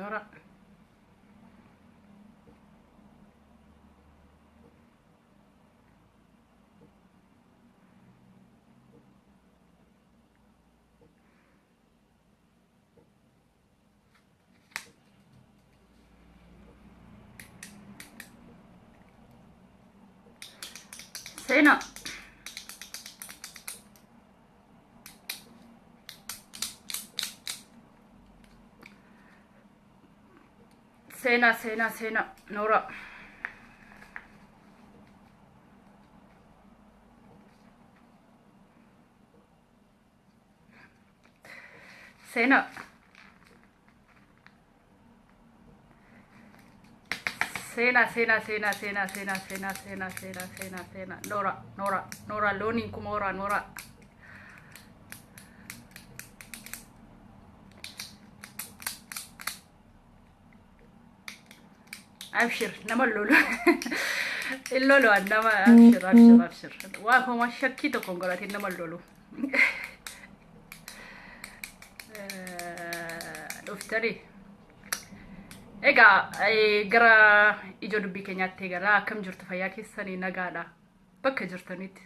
Nora. Seenaa. Seenaa, seenaa, seenaa. Noora. Seenaa. Seenaa, seenaa, seenaa, seenaa, seenaa, seenaa, seenaa, seenaa, seenaa, seenaa. Noora, noora, noora, looniin kumoora, noora. Abshir, nama lolu. Hin lolu an nama abshir, abshir, abshir. Waa homaa shakkii tokko hin godhatin nama lolu. Dhuftanii. Egaa gara ijoo dubbii keenyaatti eegala. Akkam jirtu fayyaa keessanii nagaadha. Bakka jirtanitti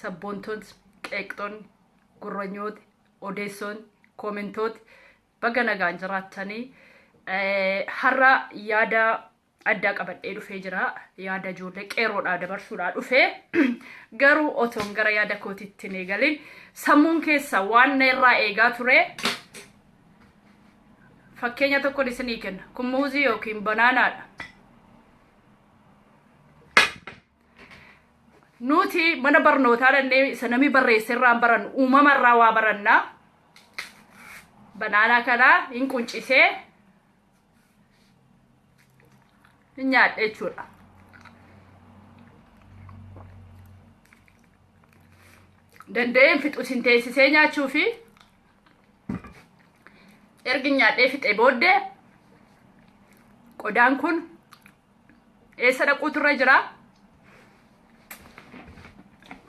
sabboontoonni, qeeqxoonni, gurranyooti, odeessoonni, koomentooti baga nagaan jiraattanii har'a yaada addaa qabadhee dhufee jira. Yaada ijoollee qeerroodhaa dabarsuudhaa dhufee garuu otoon gara yaada kootiitti hin eegalin sammuun keessa waan na irraa eegaa ture fakkeenya tokkon isinii kenna. Kun muuzii yookiin banaanaadha. Nuti mana barnootaa dhannee isa namni barreesse irraa hin barannu uumama irraa waa baranna. Banaanaa kana hin quncisee hin nyaadhe jechuudha. Danda'een fixu isin teessisee nyaachuu fi ergi nyaadhee fixee booddee qodaan kun eessa dhaquutu irra jira?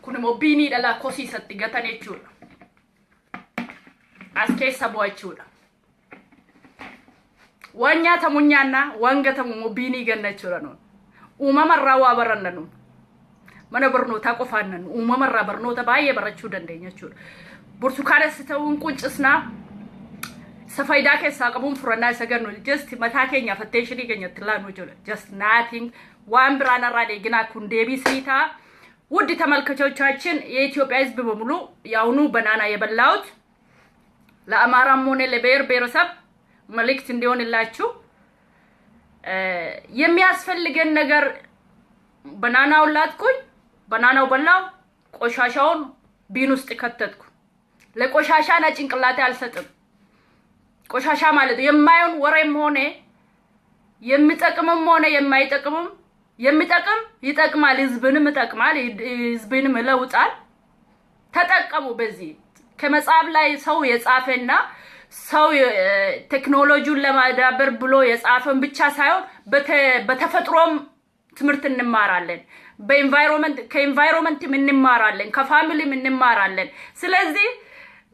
Kun immoo biinii dhalaa kosii isatti gatan jechuudha. As keessa bu'a jechuudha. Waan nyaatamu nyaanna, waan gatamu immoo biinii ganna jechuudha nuun. Uumama irraa waa baranna nuun. Mana barnootaa qofaan nan uumama irraa barnoota baay'ee barachuu dandeenya jechuudha. Burtukaanas ta'uun quncisnaa. Isa faayidaa keessaa qabuun furannaa isa gannu just mataa keenyaaf attentionii keenya itti laannu jechuudha. Just nothing waan biraan irraa deeginaa kun deebii sii ta'a. ውድ ተመልካቾቻችን የኢትዮጵያ ሕዝብ በሙሉ የአሁኑ በናና የበላሁት ለአማራም ሆነ ለብሔር ብሔረሰብ መልእክት እንዲሆንላችሁ የሚያስፈልገን ነገር በናናውን ላጥኩኝ፣ በናናው በላው፣ ቆሻሻውን ቢን ውስጥ ከተትኩ። ለቆሻሻ ና ጭንቅላቴ አልሰጥም። ቆሻሻ ማለት ነው የማየውን ወሬም ሆነ የሚጠቅምም ሆነ የማይጠቅምም የሚጠቅም ይጠቅማል፣ ህዝብንም ይጠቅማል፣ ህዝብንም ይለውጣል። ተጠቀሙ። በዚህ ከመጽሐፍ ላይ ሰው የጻፈና ሰው ቴክኖሎጂውን ለማዳበር ብሎ የጻፈን ብቻ ሳይሆን በተፈጥሮም ትምህርት እንማራለን። በ environment ከ environment ም እንማራለን፣ ከ family ም እንማራለን። ስለዚህ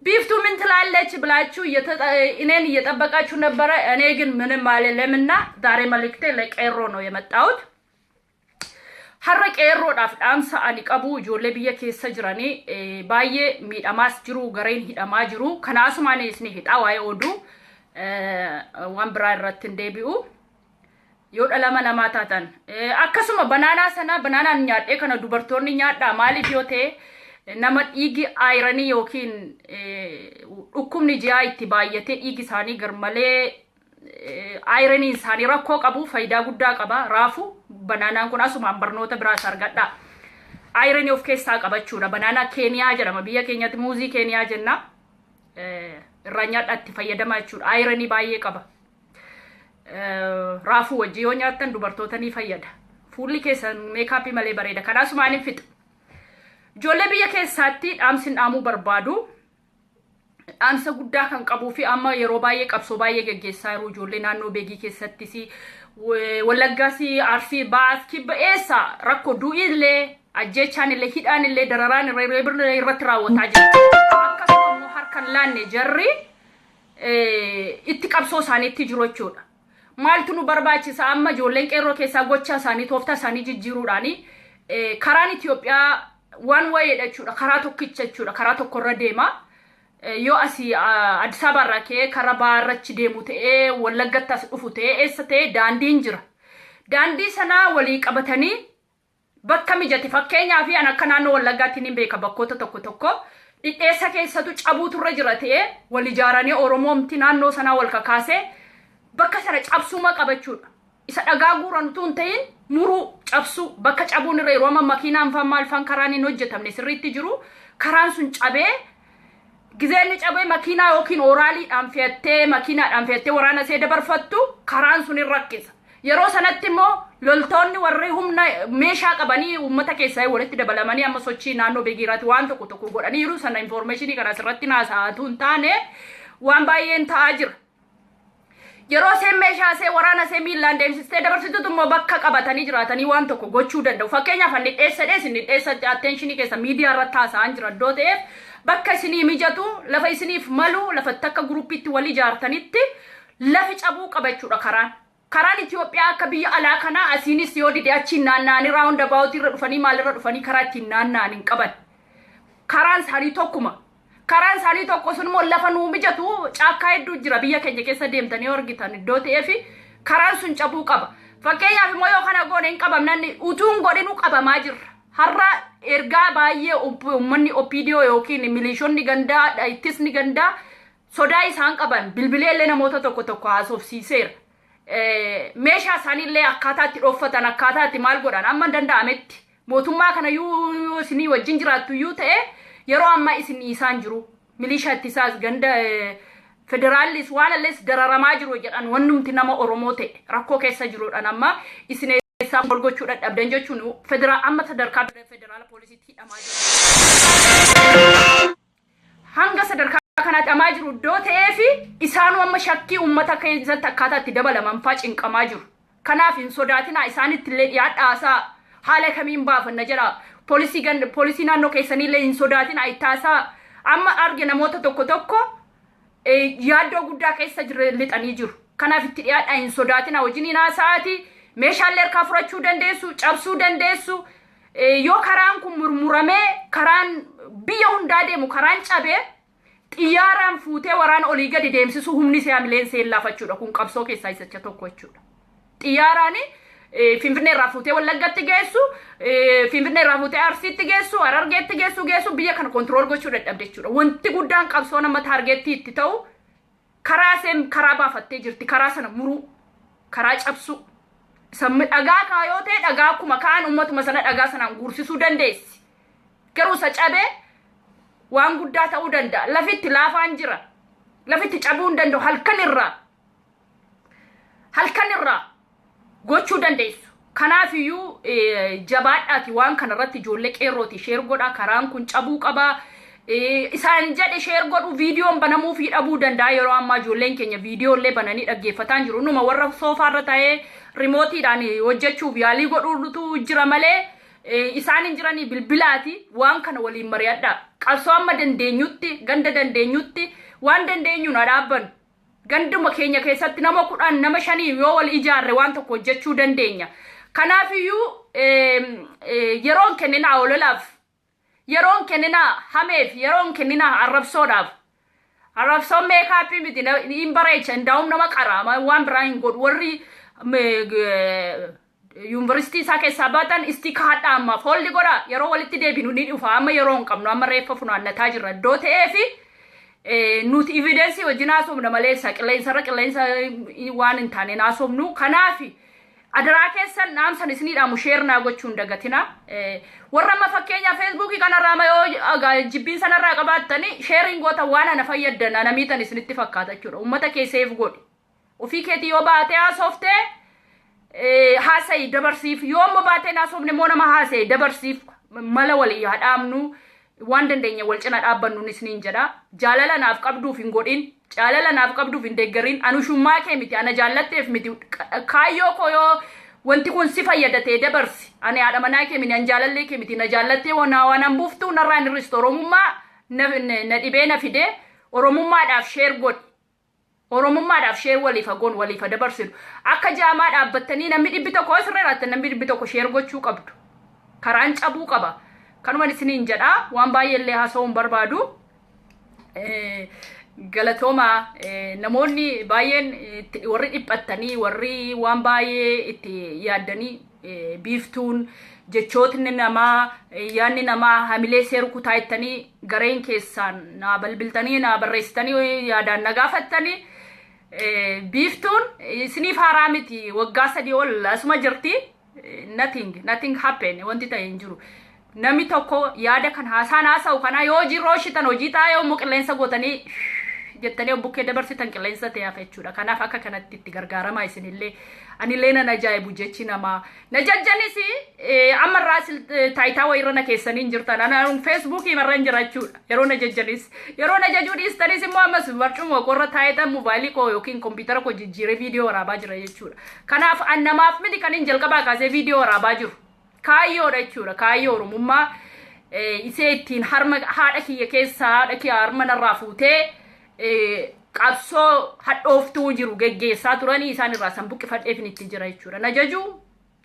ቢፍቱ ምን ትላለች ብላችሁ እኔን እየጠበቃችሁ ነበረ። እኔ ግን ምንም አልልምና ዛሬ መልእክቴ ለቄሮ ነው የመጣሁት። Har'a qeerroodhaaf dhaamsa ani qabu ijoollee biyya keessa jiranii baay'ee miidhamaas jiru gareen hidhamaa jiru. Kanaasumaan isin hidhaa waa'ee oduu waan biraa irratti hin deebi'u. Yoo dhalama namaa taatan akkasuma banaanaa sana banaanaan nyaadhee kana dubartoonni nyaadhaa maaliif yoo ta'e nama dhiigi ironii yookiin dhukkubni ji'aa itti baay'atee dhiigi isaanii garmalee ironiin isaanii rakkoo qabu faayidaa guddaa qaba. Raafuu banaanaan kun asumaan barnoota biraas argadha. Ironii of keessaa qabachuudha. Banaanaa Keeniyaa jedhama. Biyya keenyatti muuzii Keeniyaa jenna. Irraa nyaadhaa itti fayyadamaa jechuudha. Ironii baay'ee qaba. Raafuu wajjin yoo nyaattan dubartoota ni fayyada. Fuulli keessan makeupii malee bareeda. Kanaasumaan hin fixa. Ijoollee biyya keessaatti dhaamsi dhaamuu barbaadu. Dhaamsa guddaa kan qabuu fi amma yeroo baay'ee qabsoo baay'ee geggeessaa jiru ijoollee naannoo Beegii keessattis Wallaggaas Arsii Baas Kibba eessa rakkoo du'ii illee ajjeechaan illee hidhaan illee dararaan irratti raawwataa jira. Akkasuma immoo harka hin laanne jarri itti qabsoo isaaniitti jiru jechuudha. Maaltu nu barbaachisa? Amma ijoolleen qeerroo keessaa gocha isaanii, tooftaa isaanii jijjiiruudhaani karaan Itoophiyaa waan wayeedha jechuudha. Karaa tokkicha jechuudha. Karaa tokkorra deema. Yoo asii Addis Ababaarraa ka'ee karaa baarrachi deemu ta'ee, Wallaggatti as dhufu ta'ee, eessa ta'ee, daandiin jira. Daandii sanaa walii qabatanii bakka mijate, fakkeenyaaf an akka naannoo Wallaggaatti ni beeka, bakkoota tokko tokko dhidheessa keessatu cabuutu irra jira ta'ee, wal ijaaranii Oromoomti naannoo sanaa wal kakaasee bakka sana cabsuuma qabachuudha. Isa dhagaa guuran utuu hin ta'in muruu, cabsuu, bakka cabuun irra yeroo amma makiinaan faan maal faan karaan hin hojjetamne sirriitti jiru, karaan sun cabee, gizeenni cabee makiinaa yookiin ooraaliidhaan fe'attee, makiinaadhaan fe'attee waraana see dabarfattu, karaan sun hin rakkisa. Yeroo sanatti immoo loltoonni warri humna meeshaa qabanii uummata keessaa walitti dabalamanii amma sochii naannoo Beegiiraatti waan tokko tokko godhanii jiru. Sana information kana asirratti naasa'atu hin taane, waan baay'een ta'aa jira. Yeroo isheen meeshaa ishee, waraana ishee miillaan deemsistee dabarsitutu immoo bakka qabatanii jiraatanii waan tokko gochuu danda'u. Fakkeenyaaf inni dheessa dhees inni dheessatti attention keessa miidiyaa irratti haasa'an jira iddoo ta'eef, bakka isinii mijatu, lafa isiniif malu, lafatti akka groupiitti wal ijaartanitti lafi cabuu qaba jechuudha karaan. Karaan Itoophiyaa akka biyya alaa kanaa asiinis yoo dide achiin naanna'anii, roundabout irra dhufanii, maalirra dhufanii karaa ittiin naanna'an hin qaban. Karaan isaanii tokkuma. Karaan isaanii tokko sun immoo lafa nuu mijatu, caakkaa hedduu jira biyya keenya keessa deemtanii argitan iddoo ta'eef, karaan sun cabuu qaba. Fakkeenyaaf immoo yoo kana goone hin qabamnanni, utuu hin godhinuu qabamaa jirra. Har'a ergaa baay'ee uummanni OPDO yookiin milishoonni gandaa, ittisni gandaa sodaa isaan qaban bilbileellee namoota tokko tokko haasofsiiseera. Meeshaa isaaniillee akkaataa itti dhoffatan, akkaataa itti maal godhan, amma danda'ametti mootummaa kana yoo isinii wajjin jiraattu iyyuu ta'e, yeroo ammaa isin dhiisaan jiru. Milishaa ittisaas ganda federaallis waan allees dararamaa jiru jedhan, wannumti nama Oromoo ta'e rakkoo keessa jiruudhaan amma isin eessaa ol gochuu dadhabdan jechuun federaal amma sadarkaa federaala poolisiitti hidhamaa jiru. Hanga sadarkaa kanaatti hamaa jiru iddoo ta'ee fi isaanuu amma shakkii uummata keessatti akkaataa itti dabalaman faa cinqamaa jiru. Kanaaf hin sodaatinaa, isaanitti illee dhiyaadhaasaa, haala kamiin baafanna jedha. Poolisii ganda, poolisii naannoo keessaniillee hin sodaatinaa, ittaasaa. Amma arge namoota tokko tokko yaaddoo guddaa keessa lixanii jiru. Kanaaf itti dhiyaadhaa, hin sodaatinaa, wajjin haasa'aati. Meeshaalee harkaa furachuu dandeessu, cabsuu dandeessu. Yoo karaan kun murmuramee, karaan biyya hundaa deemu karaan cabee, xiyyaaraan fuutee waraana olii gadi deemsisuu humni see hamileen seen laafachuudha. Kun qabsoo keessaa isacha tokko jechuudha. Xiyyaaraan Finfinnee irraa fuutee Wallaggatti geessu, Finfinnee irraa fuutee Arsiitti geessu, Harargeetti geessu, biyya kana control gochuu dadhabde jechuudha. Wanti guddaan qabsoo nama target itti ta'u karaa seen karaa baafattee jirti. Karaa sana muruu, karaa cabsuu. Sammi dhagaa kaa yoo ta'e, dhagaa akkuma kaan uummatuma sana dhagaa sanaan guursisuu dandeessi. Garuu isa cabee waan guddaa ta'uu danda'a. Lafitti laafaan jira. Lafitti cabuu hin danda'u halkan irraa. Halkan irraa gochuu dandeessu. Kanaafiyyuu jabaadhaati, waan kanarratti ijoollee qeerrooti share godhaa, karaan kun cabuu qabaa. Isaan jedhe share godhu, viidiyoon banamuu fi dhabuu danda'a. Yeroo ammaa ijoolleen keenya viidiyoolee bananii dhaggeeffataan jiru. Numa warra soofaarra taa'ee remoteiidhaan hojjechuuf yaalii godhuutu jira malee isaan hin jiranii. Bilbilaati waan kana waliin mari'adhaa. Qabsoo amma dandeenyutti, ganda dandeenyutti, waan dandeenyuun haa dhaabbannu. Ganduma keenya keessatti nama 10, nama shanii yoo wal ijaarre waan tokko hojjechuu dandeenya. Kanaafiyyuu yeroon kenninaa ololaaf, yeroon kenninaa hameef, yeroon kenninaa arrabsoodhaaf. Arrabsoon makeup miti, hin bareecha, indaa'um nama qara, waan biraa hin godhu. Warri yuunivarsiitii isaa keessaa baatan istiika hadhaa amma foolli godha, yeroo walitti deebinu ni dhufa. Amma yeroo hin qabnu, amma reeffa funaannataa jirra iddoo ta'eefi nuti evidence wajjin haasofna malee qilleensarra qilleensa waan hin taane haasofnu. Kanaafi adaraa keessan dhaamsan isinii dhaamu, share naa gochuu hin dagatina. Warra amma fakkeenya Facebookii kanarraa yoo jibbiin sanarraa qabaattani shareiin goota, waan ana fayyaddan ana miitan isinitti fakkaata jechuudha. Uummata kee save godhi. Ofii keetii yoo baatee haasoftee haasayi, dabarsiif. Yoo immoo baatee haasofne immoo nama haasayi, dabarsiif. Mala walii haa dhaamnu, waan dandeenya wal cina dhaabbannuun isiniin jedha. Jaalala naaf qabduuf hin godhin. Jaalala naaf qabduuf hin deeggarin. Anushummaa kee miti, ana jaallatteef miti. Kaayyoo koo yoo wanti kun si fayyada ta'e dabarsi. Ani haadha manaa kee miti, an jaalallee kee miti. Na jaallattee waan an buuftu narraa hin hir'istu. Oromummaa na dhibee na fidee, Oromummaadhaaf share godhi. Oromummaadhaaf share waliif hagoon waliif dabarsinu. Akka jaamaa dhaabbattanii namni 100 asirra jiraattan namni 100 share gochuu qabdu. Karaan cabuu qaba. Kanuma isiniin jedhaa, waan baay'eellee haasa'uu hin barbaadu. Galatooma. Namoonni baay'een warri dhiphattanii, warri waan baay'ee itti yaaddanii, Biiftuun jechootni namaa, yaadni namaa hamilee seeru kutaa ittanii gareen keessaan naa balbiltanii, naa barreessitanii, yaadaan na gaafattanii, Biiftuun isiniif haaraa miti, waggaa 3 ol asuma jirti. Nothing, nothing happen, wanti ta'e hin jiru. Namni tokko yaada kan haasaan haasa'u kanaa yoo hojii rooshitan hojii ta'a, yoo immoo qilleensa gootanii jettanii bukkee dabarsitan qilleensa ta'e hafa jechuudha. Kanaaf akka kanatti itti gargaaramaa isinillee. Anillee nan ajaa'ibu jechi namaa. Na jajjanis ammarraa taayitaa wayirra na keessanii hin jirtan. Ana Feesbuukii marra hin jira jechuudha. Yeroo na jajjanis. Yeroo na jajuu dhiistanis immoo ammas barcuma qorra taayitaa mobaayilii koo yookiin kompiitara koo jijjiiree viidiyoo waraabaa jira jechuudha. Kanaaf an namaaf miti kan hin jalqabaa kaasee viidiyoo waraabaa jiru. Kaayyoodha jechuudha. Kaayyoo Oromummaa isee ittiin harma haadha kiyya keessaa, haadha kiyya harma narraa fuutee qabsoo hadhooftuu jiru geggeessaa turanii isaan irraa san buqqifadheef itti jira jechuudha. Na jajuu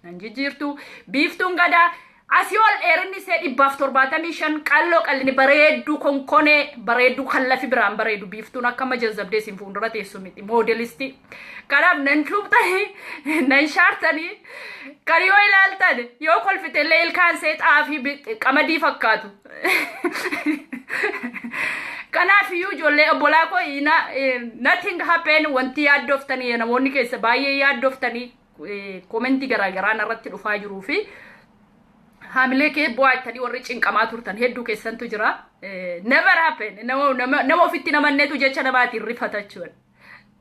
nan jijjiirtu. Biiftuun Gadaa asii ol dheerinni isee 175, qalloo qal'ini, bareedduu konkonee, bareedduu kan lafi biraan bareedu. Biiftuun akka amma jazzabdee isin fuuldura teessu miti, moodelistii. Kanaaf nan cuubtanii nan shaartanii kan yoo ilaaltan yoo kolfitellee ilkaan see xaafii qamadii fakkaatu. Kanaaf iyyuu ijoollee obbolaa koo, nothing happen. Wanti yaaddooftanii, namoonni keessa baay'ee yaaddooftanii, commentii garaagaraa narratti dhufaa jiruu fi haamilee kee bu'aa ittanii warri cinqamaa turtan hedduu keessantu jira. Never happen. Nama ofitti namanneetu jecha namaatiin rifata jechuudha.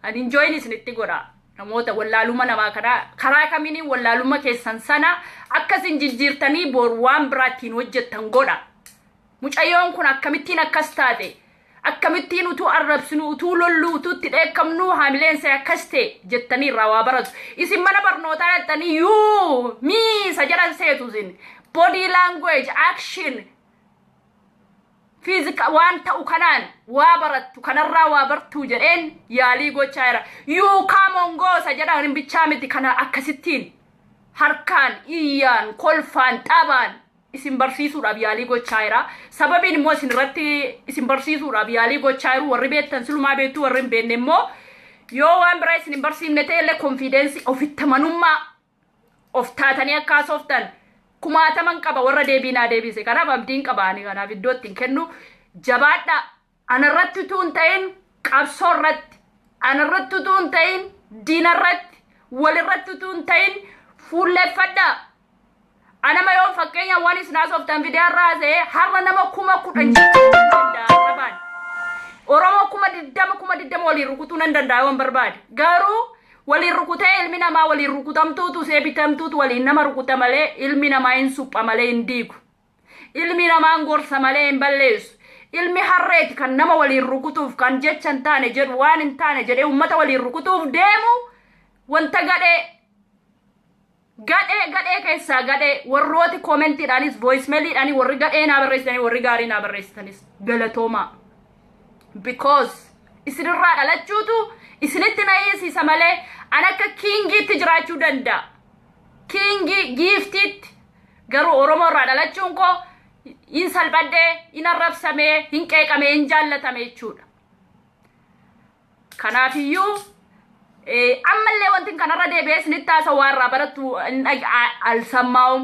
Ani enjoyin isinitti godha. Namoota wallaaluma namaa kanaa karaa kamiiniin wallaaluma keessan sana akkasin jijjiirtanii boru waan biraa ittiin hojjettan godha. Mucayyoon kun akkamittiin akkas taate? Akkamittiin utuu arrabsinu, utuu lollu, utuu itti dheekkamnu haamileen see akkas ta'e jettanii irraa waa baratu. Isin mana barnootaa dhaqxanii yuu miisa jedhan seetu isin. Body language, action, physical waan ta'u kanaan waa barattu, kanarraa waa bartuu jedheen yaalii gochaa jira. Yuu come on goosa jedhan bichaa miti, kana akkasittiin harkaan, iyyaan, kolfaan, xabaan isin barsiisuudhaaf yaalii gochaa jira. Sababiin immoo isin irratti isin barsiisuudhaaf yaalii gochaa jiru warri beektan silumaa beektu, warri hin beekne immoo yoo waan biraa isin hin barsiifne ta'e illee confidence, ofitti amanummaa of taatanii akka haasoftan kumaataman qaba warra deebii naa deebise. Kanaaf abdiin qaba ani, kanaaf iddoo ittiin kennu jabaadha. Anarratti utuu hin ta'in qabsoo irratti, anarratti utuu hin ta'in diinarratti, walirratti utuu hin ta'in fuulleeffadha. Anama yoo fakkeenya waan isin haasoftan fidee har'a haasa'ee har'a nama 10,000 jechuu nan danda'a arrabaan. Oromoo 20,000, 20,000 waliin rukutuu nan danda'a yoon barbaade. Garuu waliin rukutee ilmi namaa waliin rukutamtuutu see bitamtuutu waliin nama rukuta malee ilmi namaa hin supha malee hin diigu. Ilmi namaa hin gorsa malee hin balleessu. Ilmi harreeti kan nama waliin rukutuuf, kan jecha hin taane jedhu, waan hin taane jedhee uummata waliin rukutuuf deemu, wanta gadhee gadhee gadhee keessaa gadhee. Warrooti commentiidhaanis voicemailiidhaanis warri gadhee naa barreessitanii, warri gaarii naa barreessitanis galatoomaa. Because isinirraa dhalachuutu isinitti na hiisisa malee an akka kingiitti jiraachuu danda'a. Kingii giiftiitti garuu Oromoo irraa dhalachuun koo hin salphadhee, hin arrabsamee, hin qeeqamee, hin jaallatame jechuudha. Kanaafiyyuu ammallee wanti kanarra deebi'ee isinitti haasa'u waan irraa barattu አልሰማውም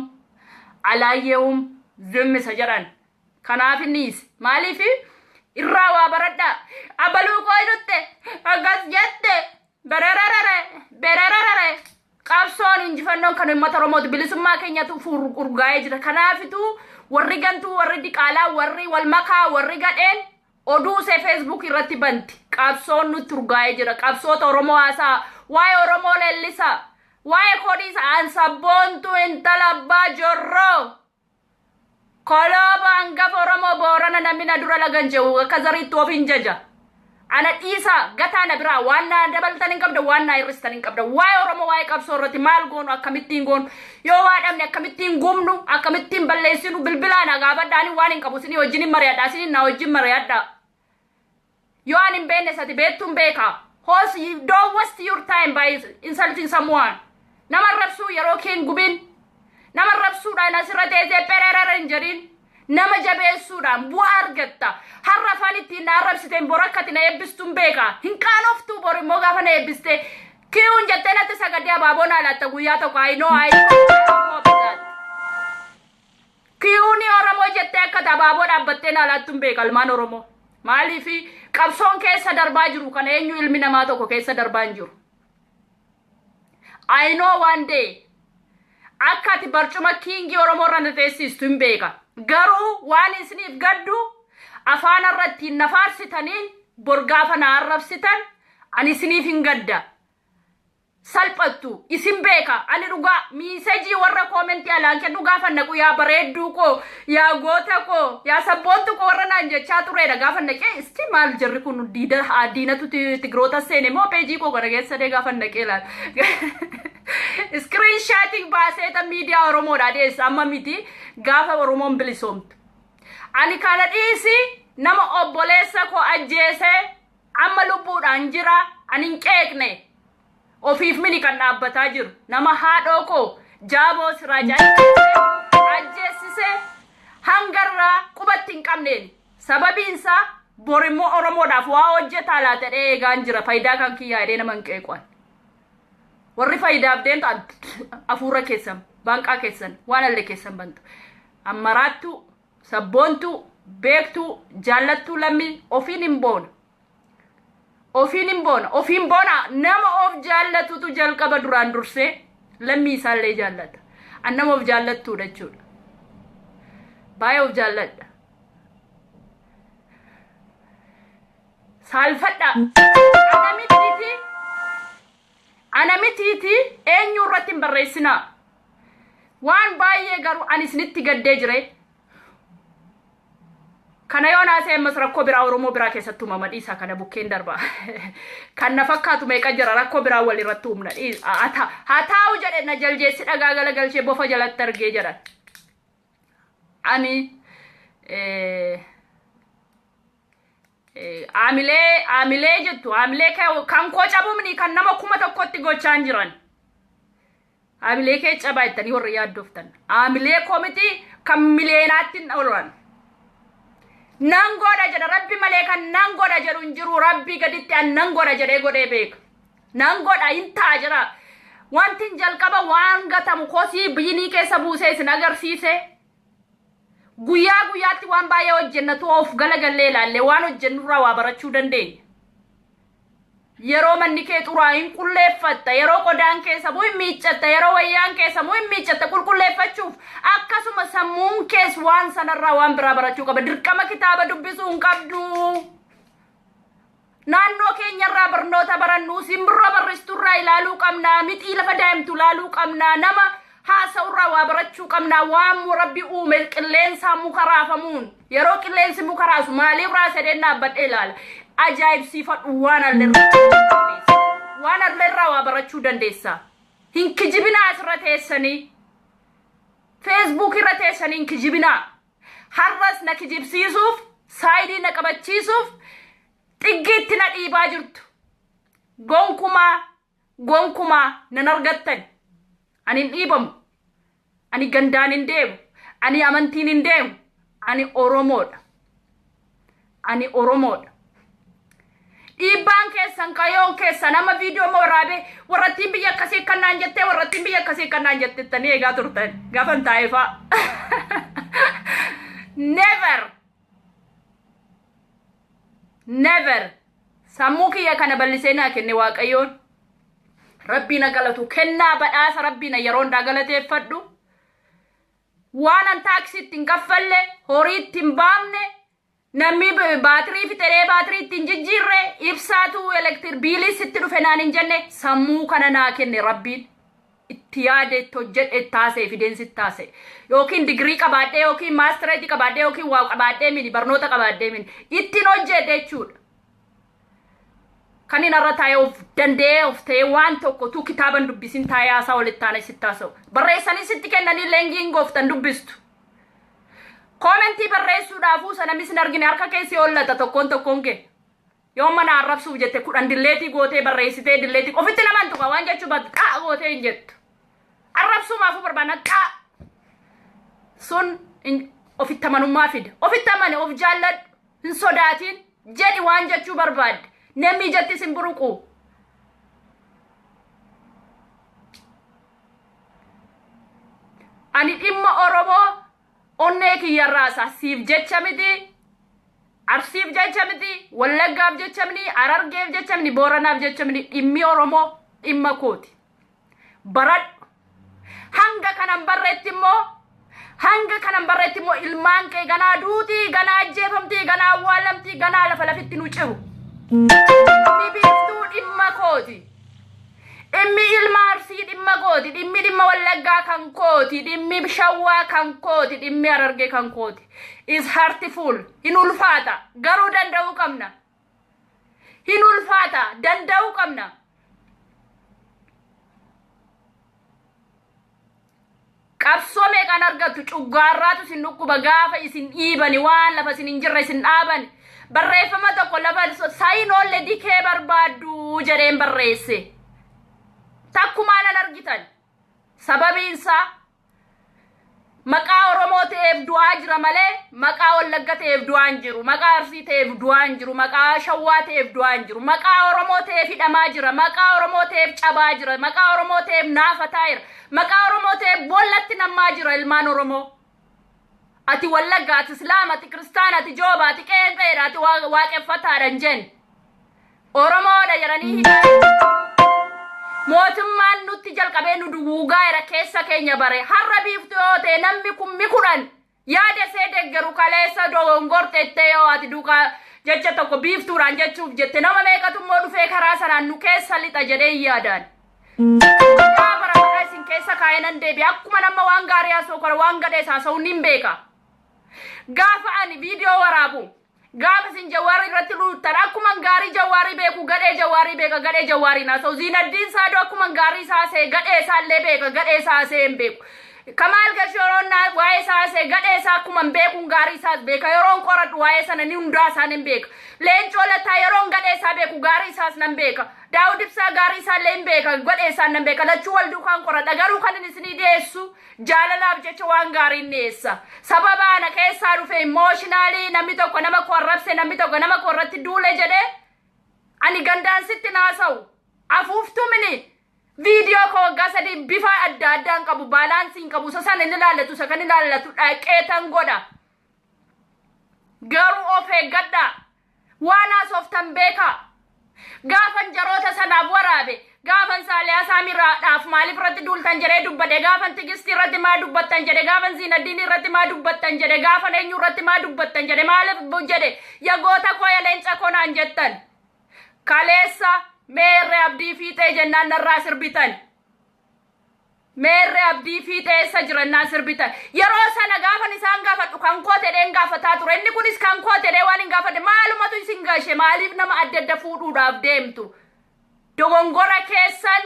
አላየውም ዝም isa jedhan. Kanaaf innis maaliif irraa waa baradhaa. Abaluu koo nutte akkas jette berererere berererere. Qabsoon injifannoon kan uummata Oromooti, bilisummaa keenyatu urgaa'ee jira. Kanaafituu warri gantuu, warri diqaalaa, warri walmakaa, warri gadheen oduu isee Facebook irratti banti. Qabsoon nutti urgaa'ee jira. Qabsoota Oromoo haasaa, waa'ee Oromoo leellisaa, waa'ee kodhiisa. An sabboontuu intala abbaa jorroo kolooba hangafa Oromoo Boorana, namni na dura lagan jedhu akka zariitti of hin jaja. Ana dhiisa, gataa na biraa waan na dabaltan hin qabda, waan na hir'istan hin qabda. Waa'ee Oromoo, waa'ee qabsoo irratti maal goonu, akkamittiin goonu, yoo waa dhabne akkamittiin gubnu, akkamittiin balleessinu, bilbilaa na gaafadhaani. Waan hin qabu isinii wajjin hin mari'adha, isinii na wajjin mari'adha. Yoo ani hin beekne sati beektuun beeka. Hoos, don't waste your time by insulting someone. Nama arrabsuu yeroo kee hin gubin. Nama arrabsuudhaan asirra teessee pererere hin jedhin. Nama jabeessuudhaan bu'aa argatta. Har'a afaan ittiin na arrabsiteen bor akka ati na eebbistuun beeka. Hin qaanoftuu? Bor immoo gaafa na eebbiste kiyuun jettee natti sagadee abaaboo naa laatta guyyaa tokko. I know, I know. Kiyuuni Oromoo jettee akka abaaboo dhaabbattee naa laattuun beeka ilmaan Oromoo. Maaliif? Qabsoon keessa darbaa jiru kana eenyu ilmi namaa tokko keessa darbaa hin jiru. I know one day akka ati barcuma king Oromoo irra na teessistu hin beeka. Garuu waan isiniif gaddu, afaan irratti na faarsitaniin bor gaafa na arrabsitan ani isiniif hin gadda. Salphattu isin beeka. Ani dhugaa message warra comment alaan kennu gaafa naqu, yaa bareedduu koo, yaa goota koo, yaa sabboontu koo warra naan jechaa turedha. Gaafa naqee isti maal jarri kun diida diinatu Tigiroota seene moo page koo kana keessa dee gaafa naqee laal. Screenshot baaseeta miidiyaa Oromoodha dhiyeessa. Amma miti, gaafa Oromoon bilisoomtu. Ani kana dhiisi, nama obboleessa koo ajjeese amma lubbuudhaan jira ani hin qeeqne. Ofiif mini kan dhaabbataa jiru nama haadhoo koo Jaaboo Siraajaa ajjeessise hangarraa qubatti hin qabneen. Sababiinsaa bor immoo Oromoodhaaf waa hojjetaa laata jedhee eegaan jira. Faayidaa kan kiyyaa jedhee nama hin qeeqan. Warri faayidaaf deemtu hafuura keessan, baanqaa keessan, waan alle keessan bantu. Ammaraattuu, sabboontuu, beektuu, jaallattuu lammii ofiin hin boona. Ofiin hin boona. Ofiin boona. Nama of jaallatutu jalqaba duraan dursee lammii isaallee jaallata. An nama of jaallattuudha jechuudha. Baay'ee of jaalladha. Saalfadha. Ana mitiiti. Ana mitiiti, eenyu irratti hin barreessinaa. Waan baay'ee garuu ani isinitti gaddee jire. Kana yoo naasee ammas rakkoo biraa Oromoo biraa keessatti uumama, dhiisaa, kana bukkeen darba. Kan na fakkaatu meeqa jira, rakkoo biraa wal irratti uumna. Haa taa'u jedhe na jaljeessi dhagaa galagalchee bofa jalatti argee jedhan. Ani aamilee aamilee jettu, aamilee kan koo cabumni kan nama 1000tti gochaan jiran. Aamilee kee cabaa jettanii warra yaaddoftan. Aamilee koo miti, kan miliyeenaatti hin oolan. Nan godha jedha Rabbi malee kan nan godha jedhu hin jiru. Rabbi gaditti an nan godha jedhee godhee beeka. Nan godha, hin ta'a jira. Wanti hin jalqaba waan gatamu kosii bin keessa buusee isin agarsiise. Guyyaa guyyaatti waan baay'ee hojjennatu, of galagallee ilaallee waan hojjennurraa waa barachuu dandeenya. Yeroo manni kee xuraa hin qulleeffatta, yeroo qodaan keessa muu hin miiccatta, yeroo wayyaan keessa muu hin miiccatta qulqulleeffachuuf. Akkasuma sammuun kees waan sanarraa waan biraa barachuu qaba. Dirqama kitaaba dubbisuu hin qabdu. Naannoo keenyarraa barnoota barannu, simbirroo barristurraa ilaaluu qabna, mixii lafa daa'imtu ilaaluu qabna, nama haasa'urraa waa barachuu qabna, waan Rabbi uume qilleensaa muka raafamuun, yeroo qilleensi muka raasu maaliif raasa jedheen dhaabbadhee ilaala. Ajaa'ibsiifadhu waan alleerraa. Waan alleerraa waa barachuu dandeessa. Hin kijibinaa asirra teessanii. Facebook irra teessanii hin kijibinaa. Har'as na kijibsiisuuf, side na qabachiisuuf xiggiitti na dhiibaa jirtu. Gonkumaa, gonkumaa nan argattan. Ani hin dhiibamu. Ani gandaan hin deemu. Ani amantiin hin deemu. Ani Oromoodha. Ani Oromoodha. Dhiibbaan keessan, kayoon keessan amma viidiyoo waraabee warrattiin biyya akkasii akkannaan jettee, warrattiin biyya akkasii akkannaan jettettanii eegaa turtan gaafan taa'eefaa. Never. Never. Sammuu kiyya kana bal'isee naa kenne Waaqayyoon. Rabbii na galatu, kennaa badhaasa Rabbii na yeroo hundaa galateeffadhu. Waan an taaksii ittiin kaffalle, horii ittiin baafne, namni baatirii fixee baatirii ittiin jijjiirre, ibsaatu electric bill sitti dhufe naan hin jenne, sammuu kana naa kenne Rabbiin. Itti yaade, itti hojjedhe, itti haasa'e, fideen sitti haasa'e. Yookiin digirii qabaadhee, yookiin maastireetii qabaadhee, yookiin waa qabaadhee mini, barnoota qabaadhee mini. Ittiin hojjedhe jechuudha. Kan inni irra taa'ee of danda'ee of ta'ee waan tokko tu kitaaban dubbisin taa'ee haasaa walitti taanee sitti haasa'u. Barreessanii sitti kennanii leenjiin gooftan dubbistu. Comment barreessuudhaafuu sana mis hin argine, harka keessi hollata tokkoon tokkoon kee. Yoo mana arrabsuuf jette 10 delete gootee barreessitee delete ofitti naman tuqa waan jechuu baattu xaa gootee hin jettu. Arrabsuumaafuu barbaanna xaa. Sun ofitti amanummaa fida. Ofitti amane, of jaalladhu, hin sodaatin, jedhi waan jechuu barbaadde. Namni ijatti isin buruqu. Ani dhimma Oromoo onnee kiyyarraasa siif jecha miti, Arsiif jecha miti, Wallaggaaf jecha miti, Harargeef jecha miti, Booranaaf jecha miti, dhimmi Oromoo dhimma kooti. Baradhu. Hanga kanan barreetti immoo ilmaan kee ganaa duutii, ganaa ajjeefamtii, ganaa awwaalamtii, ganaa lafa lafitti nu ciru. Dhimmi Biiftuu dhimma kooti. Dhimmi ilma Arsii dhimma kooti. Dhimmi dhimma Wallaggaa kan kooti. Dhimmi Shawwaa kan kooti. Dhimmi Harargee kan kooti. Is heartful. Hin ulfaata. Garuu danda'uu qabna. Hin ulfaata. Danda'uu qabna. Qabsoo meeqaan argattu? Cuggaarraatu isin dhukkuba gaafa isin dhiibani, waan lafa isin hin jirre isin dhaaban. Barreeffama tokko lafa saayinoolle dikee barbaaddu jedheen barreesse. Takkumaa nan argitan. Sababiinsaa maqaa Oromoo ta'eef du'aa jira malee maqaa Wallagga ta'eef du'aa hin jiru. Maqaa Arsii ta'eef du'aa hin jiru. Maqaa Shawwaa ta'eef du'aa hin jiru. Maqaa Oromoo ta'eef hidhamaa jira. Maqaa Oromoo ta'eef cabaa jira. Maqaa Oromoo ta'eef naafataa jira. Maqaa Oromoo ta'eef boollatti nammaa jira ilmaan Oromoo. Ati Wallagga, ati Islaama, ati Kiristaana, ati Jooba, ati Qeenxeedha, ati Waaqeffataadha hin jenne. Oromoodha jedhanii hidhaa. Mootummaan nutti jalqabee nu duguugaa jira, keessa keenya bare. Har'a Biiftuu yoo ta'e, namni 10,000 yaada see deeggaru, kaleessa dogongorteettee yoo ati duukaa jecha tokko Biiftuudhaan jechuuf jette, nama meeqatu immoo dhufee karaa sanaan nu keessa lixa jedhee hin yaadaan. Yaa bara bara isin keessa kaa'ee nan deebi'a. Akkuma nama waan gaarii haasa'u kana waan gadhees haasa'u nin beeka. Gaafa ani viidiyoo waraabu, gaafa isin Jawaarii irratti luuttan, akkuma gaarii Jawaarii beeku gadhee Jawaarii beeka, gadhee Jawaarii naasa'u. Ziinaddiin Saadoo akkuma gaarii isaa haasa'e gadhee isaallee beeka, gadhee isaa haasa'ee hin beeku. Kamaal Galchuu yeroon waa'ee isaa haasa'e, gadhee isaa akkuma hin beekuun gaarii isaas beeka. Yeroon qoradhu waa'ee sana ni hundaa isaa nan beeka. Leencoo Lataa yeroon gadhee isaa beeku gaarii isaas nan beeka. Daawud Ibsaa gaarii isaallee hin beeka, gadhee isaan nan beeka. Lachuu wal duukaan qoradha. Garuu kan inni isinii dhiyeessu jaalalaaf jecha waan gaariin dhiyeessa. Sababa ana keessaa dhufe emotional namni tokko nama koo arrabse, namni tokko nama koo irratti duule jedhee ani gandaan sitti naasa'u. Afuuftuu mini viidiyoo koo waggaa 3 bifa adda addaan qabu, balance hin qabu. Isa sana inni ilaallatu, isa kan ilaallatu dhaqee tan godha. Garuu of eeggadhaa. Waan haasoftan beekaa. Gaafan jaroota sanaaf waraabe, gaafan Saaliyaa Saamiraadhaaf maaliif irratti duultan jedhee dubbadhe, gaafan Tigistii irratti maa dubbattan jedhe, gaafan Ziinaddiin irratti maa dubbattan jedhe, gaafan eenyu irratti maa dubbattan jedhe, maaliif jedhe, yagoota koo, ya leenca koo naan jettan. Kaleessa meerre Abdii Fiixee jennaan narraa sirbitan. Meerre Abdii Fiixee, eessa jirannaa sirbitan. Yeroo sana gaafan isaan gaafadhu kan koo ta'een gaafataa ture. Inni kunis kan koo ta'ee waan hin gaafadhe, maalumatu isin gashe? Maaliif nama adda adda fuudhuudhaaf deemtu? Dogongora keessan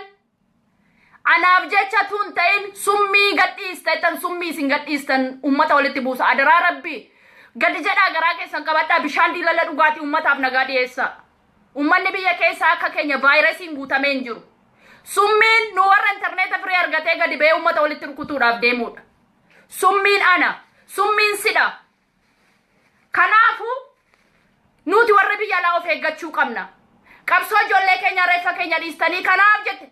anaaf jecha tun ta'in summii gadhiistan, summii isin gadhiistan ummata walitti buusa. Adaraa Rabbii, gadi jedhaa, garaa keessan qabadhaa, bishaan diilala dhugaatii ummataaf nagaa dhiyeessaa. Ummanni biyya keessaa akka keenya vaayirasiin guutamee hin jiru. Summiin nu warra intarneeta firii argatee gadi ba'ee ummata walitti rukutuudhaaf deemudha. Summiin ana, summiin sidha. Kanaafuu nuti warri biyya alaa of eeggachuu qabna. Qabsoo ijoollee keenya, reeffa keenya dhiistanii kanaaf jette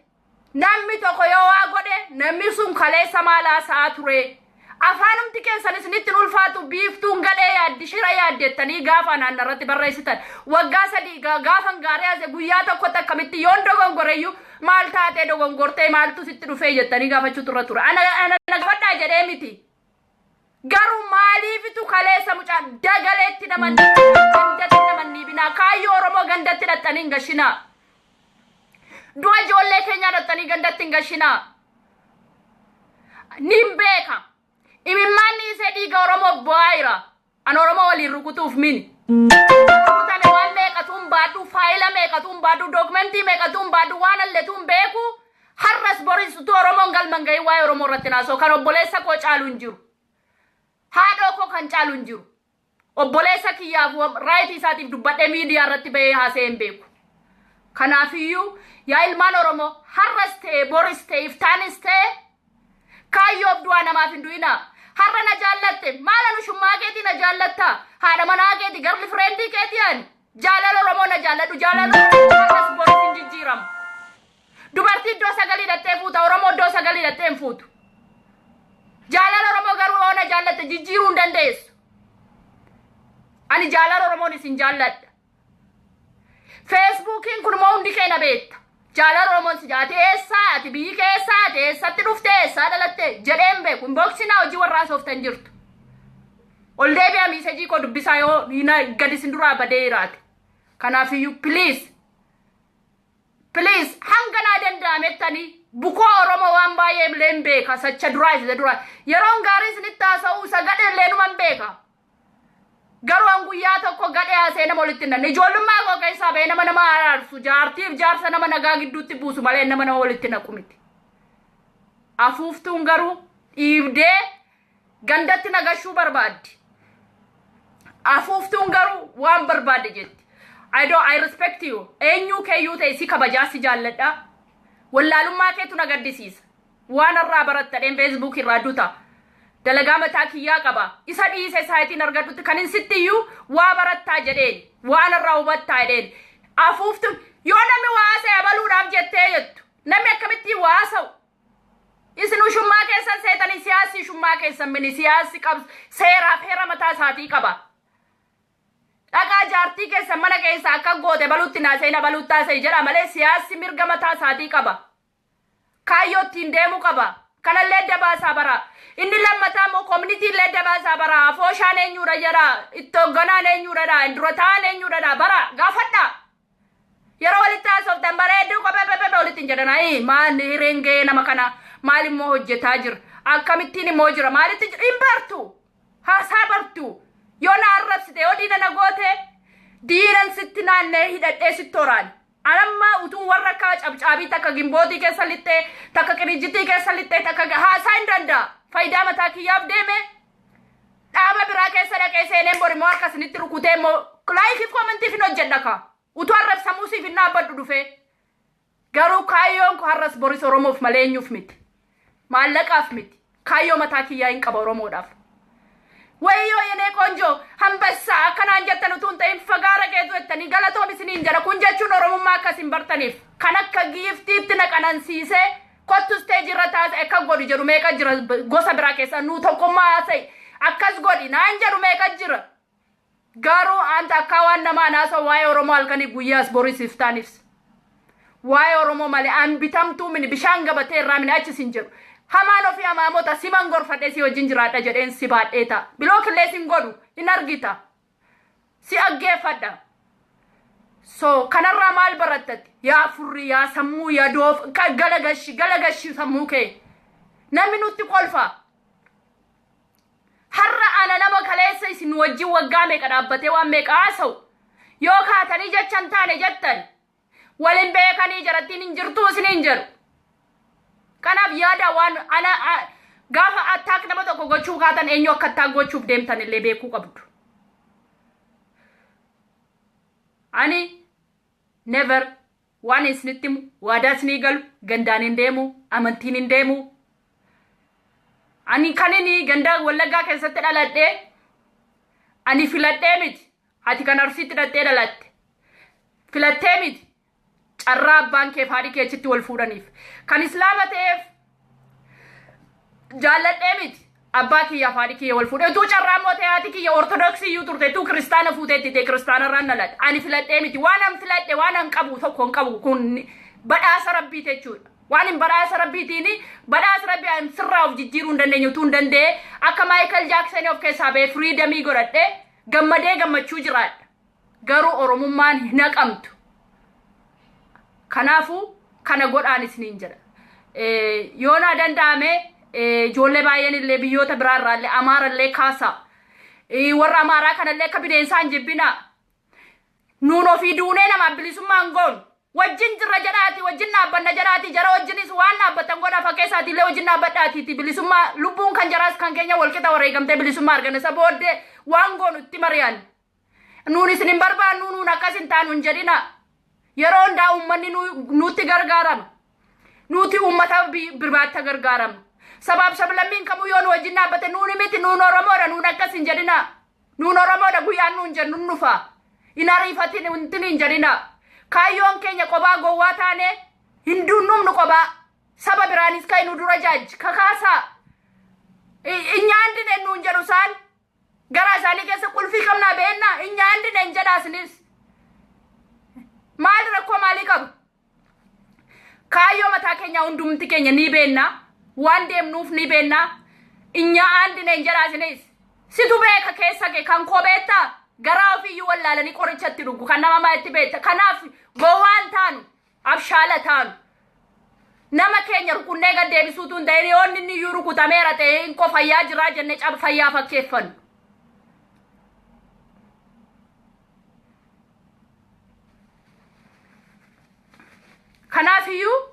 namni tokko yoo waa godhe, namni sun kaleessa maal haasa'aa ture? Afaanumti keessan isinitti ulfaatu. Biiftuun gadhee yaaddi, shira yaaddettanii gaafa anaan irratti barreessitan, waggaa 3 gaafan gaarii haase guyyaa tokkotti akkamitti yoon dogongoreyyuu maal taatee dogongortee, maaltu sitti dhufee jettanii gaafachuu turre ture. Ana gaafadhaa jedhee miti. Garuu maaliifitu kaleessa mucaa dagaleetti naman gandatti naman niibinaa? Kaayyoo Oromoo gandatti dhaqxanii hin gashinaa. Du'a ijoollee keenyaa dhaqxanii gandatti hin gashinaa. Nin beeka. Imimmaan dhiisee dhiiga Oromoof bu'aa jira. An Oromoo waliin rukutuuf mini. Rukutame waan meeqatuun baadhu, faayila meeqatuun baadhu, dookumentii meeqatuun baadhu, waan alletuun beeku. Har'as boris utuu Oromoon galman gahin waa'ee Oromoo irratti naasoo kan obboleessa koo caalu hin jiru. Haadhoo koo kan caalu hin jiru. Obboleessa kiyyaaf right isaatiif dubbadhee miidiyaa irratti bahee haasa'ee hin beeku. Kanaafiyyuu yaa ilmaan Oromoo, har'as ta'e, boris ta'e, iftaanis ta'e, kaayyoof du'aa namaaf hin du'inaa. Har'a na jaallatte, maala nushummaa keetii na jaallatta? Haadha manaa keeti, girlfriend keetii ani? Jaalala Oromoo na jaalladhu. Jaalala Oromoo har'as boris hin jijjiiramu. Dubartii iddoo sagalii hidhattee fuuta, Oromoo iddoo sagalii hidhattee hin fuutu. Jaalala Oromoo garuu yoo na jaallatte jijjiiruu hin dandeessu. Ani jaalala Oromoon isin jaalladha. Feesbuukiin kun immoo hundi keenya beekta. Jaalala Oromoon si jaate, eessaa ati, biyyi keessaa ati, eessatti dhufte, eessaa dhalatte jedheen beeku. Inbox hojii warraa sooftan jirtu. Ol deebi'aa message koo dubbisaa yoo gadi isin duraa badee jiraate. Kanaafiyyuu please, please, hanga naa danda'amettanii bukoo Oromoo waan baay'ee illee hin beeka. Sacha duraa isa duraa. Yeroon gaarii isinitti haasa'uu isa gadhe illee numan beeka. Garuu an guyyaa tokko gadhee haasee nama walitti hin nanne. Ijoollummaa koo keessaa bahee nama nama araarsu, jaartiif jaarsa nama nagaa gidduutti buusu malee nama nama walitti naqu miti. Afuuftuun garuu dhiibdee gandatti nagashuu barbaaddi. Afuuftuun garuu waan barbaadde jetti. I don't, I respect you. Eenyuu keeyyuu ta'e si kabajaa, si jaalladha. Wallaalummaa keetu na gaddisiisa. Waan irraa barattadheen Facebook irraa duta. Dalagaa mataa kiyyaa qaba. Isa dhiise saayitiin argadhutti kan hin sitti iyyuu waa barattaa jedheen. Waan irraa hubattaa jedheen. Afuuftuun yoo namni waa haasa'e abaluudhaaf jettee jettu. Namni akkamittiin waa haasa'u? Isin ushummaa keessan seetanii siyaasni ushummaa keessan mini, siyaasni qab seeraaf heera mataa isaatii qaba. Dhaqaa jaartii keessan mana keessa akka goote baluutti naasee baluutti haasa'e jedha malee siyaasni mirga mataa isaatii qaba. Kaayyoo ittiin deemuu qaba. Kanallee dabaasaa bara. Inni lammataa immoo community illee dabaasaa bara. Afooshaan eenyuudha jedha. Itti hoogganaan eenyuudha. Dura ta'an eenyuudha bara. Gaafadha. Yeroo walitti haasoftan bareedduu qophee pepe walitti hin jedhan. Ayi, maal hireen ga'ee nama kana, maal immoo hojjetaa jira? Akkamittiin immoo jira? Maalitti jira? Hin bartu. Haasaa bartu. Yoo na arrabsite, yoo diina na goote, diinan sitti naannee hidhadhee sitti horaan. Anamma utuu warra akka cabcaabii takka gimbootii keessa lixxee, takka qirijitii keessa lixxee, takka haasaa hin danda'a. Faayidaa mataa kiyyaaf deeme dhaaba biraa keessa dhaqee seeneen bor immoo harka isinitti rukutee immoo like iif comment iif hin hojjedha ka. Utuu arrabsamuu siif hin dhaabbadhu dhufee. Garuu kaayyoon koo har'as boris Oromoof malee eenyuuf miti. Maallaqaaf miti. Kaayyoo mataa kiyyaa hin qaba Oromoodhaaf. Wayyoo የኔ ቆንጆ hambassaa akkanaan jettan utuu hin ta'in fagaara keetu jettanii galatoon isiniin jedha. Kun jechuun Oromummaa akkas hin bartaniif. Kan akka giiftiitti na qanansiisee kottu stage irra taasise akka godhi jedhu meeqa jira gosa biraa keessa, nuu tokkummaa haasa'e akkas godhi naan jedhu meeqa jira. Garuu anta akka waan namaa naasoo waa'ee Oromoo halkanii guyyaas boris iftaanifs. Waa'ee Oromoo malee an bitamtuu mini, bishaan gabatee irraa mini, achis hin jedhu. Hamaan ofii hamaamota siman gorfadhee si wajjin jiraadha jedheen si baadhee ta'a. Block illee sin godhu hin argita. Si aggeeffadha. So kanarraa maal barattati? Yaa furrii, yaa sammuu, yaa doof galagashi galagashi sammuu kee. Namni nutti kolfa. Har'a ana nama kaleessa isin wajjin waggaa meeqa dhaabbatee waan meeqa haasa'u. Yoo kaatanii jechan taane jettan walin beekanii jarattiin hin jirtuu isiniin jedhu. Kanaaf yaada waan ana gaafa attack nama tokko gochuu kaatan eenyu akka attack gochuuf deemtan illee beekuu qabdu. Ani never waan isinitti himu, waadaa isinii galu, gandaan hin deemu, amantiin hin deemu. Ani kan inni ganda Wallaggaa keessatti dhaladhee ani filadhee miti. Ati kan Arsiitti dhattee dhalatte. Filattee miti. Carraa abbaan kee fi haadhi kee achitti wal fuudhaniif. Kan Islaama ta'eef jaalladhee miti. Abbaa kiyyaa fi haadhi kiyya wal fuudhe. Utuu carraa immoo ta'e haati kiyya Ortodoksii iyyuu turte, utuu Kiristaana fuuteetti ta'e Kiristaana irraan dhaladhe. Ani filadhee miti. Waan an filadhe waan an qabu tokko hin qabu, kun badhaasa Rabbii jechuudha. Waan hin badhaasa Rabbiitiin, badhaasa Rabbii an sirraa of jijjiiruu hin dandeenye. Utuu hin danda'e akka Maayikal Jaaksan of keessaa ba'ee freedom godhadhe gammadee gammachuu jiraadha. Garuu Oromummaan hin haqamtu. Kanaafuu kana godhaan isiniin jedha. Yoo naa danda'ame ijoollee baay'een illee biyyoota biraarraa illee Amaara illee kaasa. Warra Amaaraa kanallee akka bineensaa hin jibbinaa. Nuun ofii duunee namaaf bilisummaa hin goonu. Wajjin jirra jedhaati, wajjin dhaabbanna jedhaati, jara wajjinis waan dhaabbatan godha fakkeessaati illee wajjin dhaabbadhaatiiti. Bilisummaa lubbuun kan jaraas kan keenya walqixa wareegamtee bilisummaa arganna. Isa booddee waan goonu itti mari'an. Nuun isin hin barbaannu, nuun akkas hin taanu hin jedhina. Yeroo hundaa uummanni nutti gargaarama. Nuti uummata birbaatti gargaaramna. Sabaaf sablammiin kamuu yoo nu wajjin dhaabbate, nuuni miti, nuun Oromoodha, nuun akkas hin jedhina. Nuun Oromoodha, guyyaan nuun jennu nufa. Hin ariifatin wanti hin jedhina. Kaayyoon keenya qobaa gowwaa taane hin dunnumnu qobaa. Saba biraanis kan nu dura jaaj kakaasaa. Inyaan nuun jedhu isaan. Gara isaanii keessa qulfii qabnaa beennaa inyaan dinen jedha isinis. Maal rakkoo maalii qabu? Kaayyoo mataa keenya hundumti keenya ni beenna. Waan deemnuuf ni beenna. Inyaan dinen jedha isinis. Situ beeka keessa kee, kan koo beektaa? Garaa ofiiyyuu wallaalanii qorichatti dhugu kan nama maalitti beekta? Kanaaf gowwaan taanu, abshaala taanu. Nama keenya rukunnee gad deebisuutu hin ta'in, yoo inni iyyuu rukutameera ta'e hin fayyaa jiraa jennee caba fayyaa fakkeeffannu. Kanaafiyyuu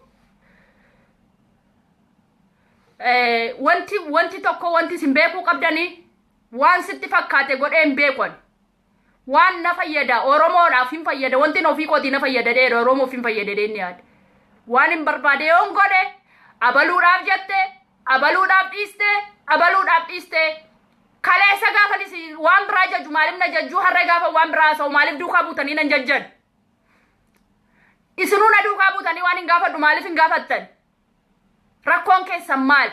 wanti tokko wanti isin beekuu qabdanii, waan sitti fakkaate godhee hin beekon. Waan na fayyada, Oromoodhaaf hin fayyada, wanti ofii kootii na fayyada dheera, Oromoof hin fayyada dheerni yaada. Waan hin barbaade yoon godhe, abaluudhaaf jette, abaluudhaaf dhiiste, abaluudhaaf dhiiste. Kaleessa gaafa waan biraa jajju maaliif na jajjuu? Har'a gaafa waan biraa haasa'u maaliif duukaa buutanii nan jajjan? Isinuu na duukaa buutanii waan hin gaafadhu maaliif hin gaafattan? Rakkoon keessan maal?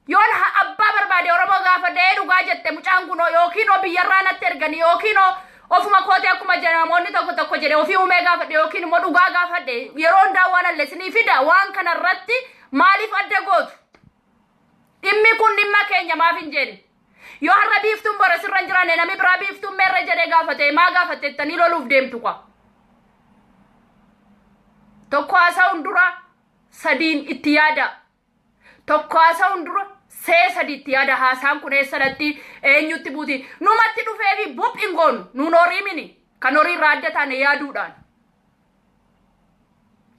Yoon abbaa barbaade Oromoo gaafadhee, dhugaa jette mucaan kun, yookiin biyyarraa natti erganii, yookiin ofuma kootee akkuma namoonni tokko tokko jedhe ofii uumee gaafadhe, yookiin immoo dhugaa gaafadhe, yeroo hundaa waan alleessinii fida. Waan kanarratti maaliif adda gootu? Dhimmi kun dhimma keenya maaf hin jenne? Yoo har'a biiftuun bora sirra hin jiraanne, namni biraa biiftuun meerra jedhee gaafate, maa gaafatte jettanii loluuf deemtu kwa. Tokko haasa'uun dura sadiin itti yaada. Tokko haasa'uun dura see sadi itti yaada. Haasaan kun eessadatti, eenyutti buuti? Numatti dhufee fi buph hin goonu. Nuun horii mini. Kan horii irraa adda taane yaaduudhaan.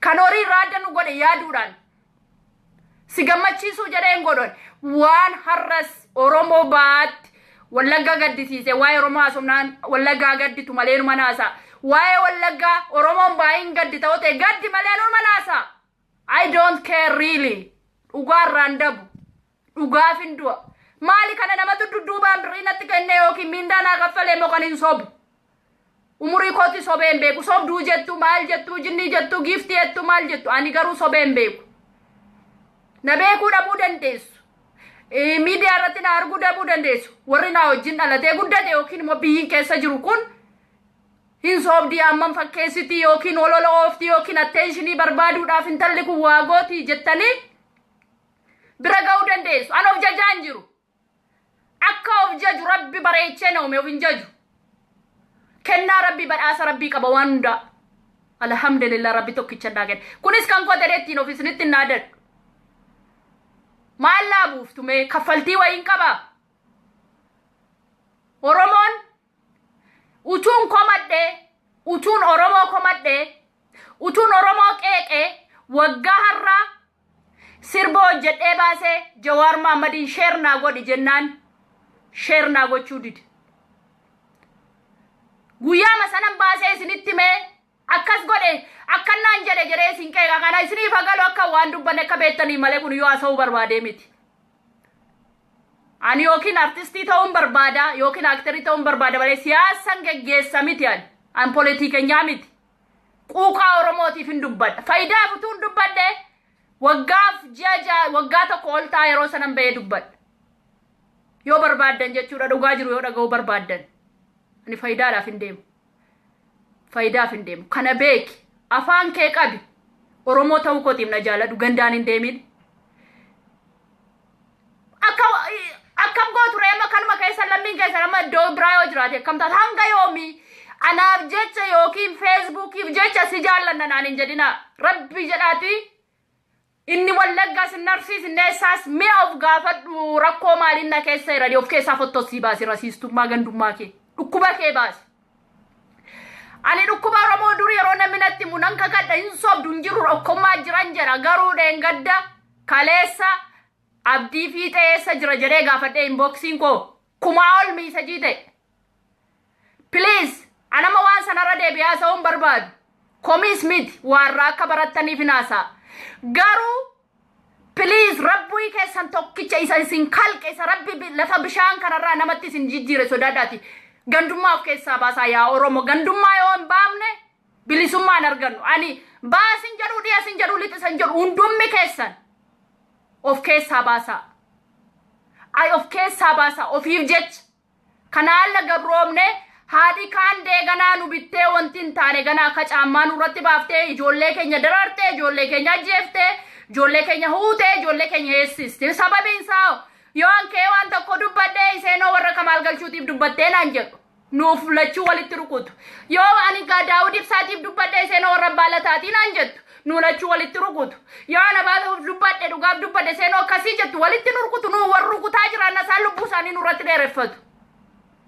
Kan horii irraa adda nu godhe yaaduudhaan. Si gammachiisuu jedhee hin godhan. Waan har'as Oromoo baatti Wallaggaa gaddisiise, waa'ee Oromoo haasofnaan Wallaggaa gadditu malee numa naasa. Waa'ee Wallaggaa Oromoon baay'een gaddi ta'uu ta'e gaddi malee numa naasa. I don't care really. Dhugaa irraan dabu. Dhugaaf hin du'a. Maali kana namatu dudduubaan birrii natti kenne yookiin miindaa naa kaffalee moo kan hin sobu? Umurii kooti sobee hin beeku. Sobduu jettu, maal jettu, jinnii jettu, giiftii jettu, maal jettu. Ani garuu sobee hin beeku. Na beekuu dhabuu dandeessu. Miidiyaa irratti na arguu dhabuu dandeessu. Warri na wajjin dhalatee guddate yookiin immoo biyyiin keessa jiru kun hin soobdii, hammam fakkeessitii, yookiin olola ooftii, yookiin attention barbaaduudhaaf intalli kun waa gootii jettanii bira ga'uu dandeessu. Ani of jajaa hin jiru. Akka of jaju Rabbi bareechee na uume, of hin jaju. Kennaa Rabbii, badhaasa Rabbii qaba waan hundaa. Alhamdulillah, Rabbi tokkicha naa kenne. Kunis kan koo ta'e ittiin of isinitti hin naadadhu. Maal laa buuftu mee, kaffaltii wayiin qabaa? Oromoon utuun komadhee, utuun Oromoo komadhee, utuun Oromoo qeeqee, waggaa har'aa sirba hojjedhee baasee Jawaar Mahaammadiin share naa godhi jennaan share naa gochuu dide. Guyyaama sanan baasee isinitti mee akkas godhe, akkannaan jedhe jedhee isin qeeqa. Kana isiniif hagalu, akka waan dubbanne akka beektanii malee kun yoo haasa'uu barbaadee miti. Ani yookiin artistii ta'uun barbaada yookiin actor ta'uun barbaada malee siyaasan geggeessa miti ani. An poolitikenyaa miti. Quuqaa Oromootiif hin dubbadha. Faayidaaf utuu hin dubbadhe, waggaaf ji'a 6, waggaa 1 ol ta'a, yeroo sanan bahee dubbadha. Yoo barbaaddan jechuudha, dhugaa jiru yoo dhaga'uu barbaaddan. Ani faayidaadhaaf hin deemu. Faayidaaf hin deemu. Kana beeki. Afaan kee qabi. Oromoo ta'uu kootiif na jaaladhu, gandaan hin deemin. Akka akkam gootu reema kanuma keessa lammiin keessa nama iddoo biraa yoo jiraate akkam taata? Hanga yoomii anaaf jecha yookiin Feesbuukiif jecha si jaallanna naan hin jedhina, Rabbi jedhaati. Inni Wallaggaas, inni Arsiis, inni eessaas, mi'a of gaafadhu, rakkoo maaliin na keessa jirani of keessaa fottosii baasi. Rasiistummaa gandummaa kee, dhukkuba kee baasi. Ani dhukkuba Oromoo dur yeroo namni natti himu nan kakadha, hin sobdu, hin jiru, dhokkummaa jiran jedha. Garuu dheengadda kaleessa Abdii Fiixee eessa jira jedhee gaafadhee inboxiin koo 1000 ol message ta'e. Please, anama waan sanarra deebi'ee haasa'uu hin barbaadu. Komiis miti, waarraa akka barattaniif hin haasa'a. Garuu please, Rabbii keessan tokkicha isa isin kalqe, isa Rabbi lafa bishaan kanarraa namatti isin jijjiire sodaadhaati. Gandummaa of keessaa baasaa, yaa Oromoo. Gandummaa yoo hin baafne bilisummaa hin argannu. Ani baasin jedhu, dhiyasin jedhu, lixisan jedhu, hundummi keessan of keessaa baasaa. Ay, of keessaa baasaa ofiif jecha. Kanaan la gabroomne, haadhi kaan deeganaa nu bittee, wanti hin taane ganaa akka caammaa nurratti baaftee, ijoollee keenya darartee, ijoollee keenya ajjeeftee, ijoollee keenya huutee, ijoollee keenya heessiste. Sababiin isaa yoo an kee waan tokko dubbadhee, iseenoo warra Kamaal Galchuutiif dubbattee naan jedhu. Nuuf lachuu walitti rukutu. Yoo ani Daawud Ibsaatiif dubbadhee, iseenoo warra Baalataatii naan jettu. Nu lachuu walitti rukutu. Yoo ana baasuuf dubbadhe, dhugaaf dubbadhe, iseenoo akkasii jettu, walitti nu rukutu. Nu warra rukutaa jiran isaan lubbuu isaanii nurratti dheereffatu.